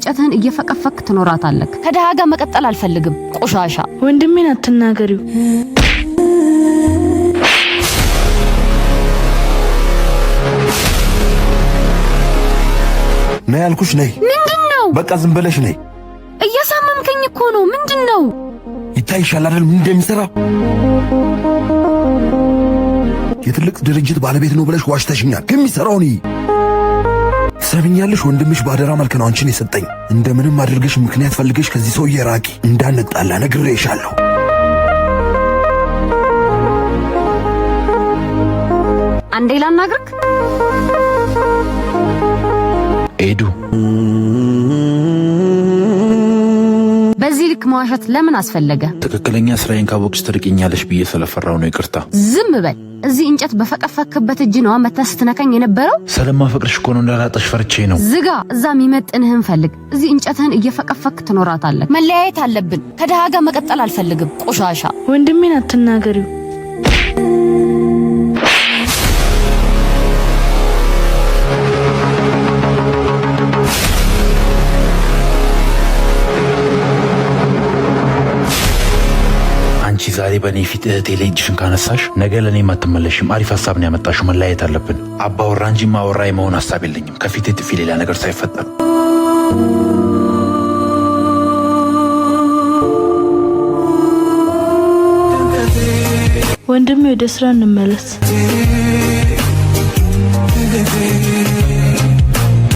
እንጨትህን እየፈቀፈክ ትኖራታለህ። ከድሃ ጋር መቀጠል አልፈልግም። ቆሻሻ። ወንድሜን አትናገሪው። ነይ ያልኩሽ ነይ። ምንድን ነው? በቃ ዝም ብለሽ ነይ። እያሳመምከኝ እኮ ነው። ምንድን ነው? ይታይሻል አይደል ምን እንደሚሰራ? የትልቅ ድርጅት ባለቤት ነው ብለሽ ዋሽተሽኛል። ግን የሚሰራውን እይ። ትሰሚኛለሽ? ወንድምሽ በአደራ መልክ ነው አንቺን የሰጠኝ። እንደምንም አድርገሽ ምክንያት ፈልገሽ ከዚህ ሰውዬ ራቂ። እንዳንጣላ ነግሬሻለሁ። አንዴ ላናግርክ። ኤዱ። በዚህ ልክ መዋሸት ለምን አስፈለገ? ትክክለኛ ስራዬን ካወቅሽ ትርቂኛለሽ ብዬ ስለፈራው ነው። ይቅርታ። ዝም በል። እዚህ እንጨት በፈቀፈክበት እጅ ነዋ መተህ ስትነካኝ የነበረው። ስለማፈቅርሽ እኮ ነው፣ እንዳላጣሽ ፈርቼ ነው። ዝጋ። እዛ የሚመጥንህን ፈልግ። እዚህ እንጨትህን እየፈቀፈክ ትኖራታለህ። መለያየት አለብን። ከድሃ ጋር መቀጠል አልፈልግም። ቆሻሻ። ወንድሜን አትናገሪው። አንቺ ዛሬ በእኔ ፊት እህቴ ላይ እጅሽን ካነሳሽ ነገ ለእኔም አትመለሽም። አሪፍ ሀሳብ ነው ያመጣሽው። መለያየት አለብን። አባወራ እንጂ ማወራ የመሆን ሀሳብ የለኝም። ከፊቴ ጥፊ፣ ሌላ ነገር ሳይፈጠር። ወንድሜ፣ ወደ ስራ እንመለስ።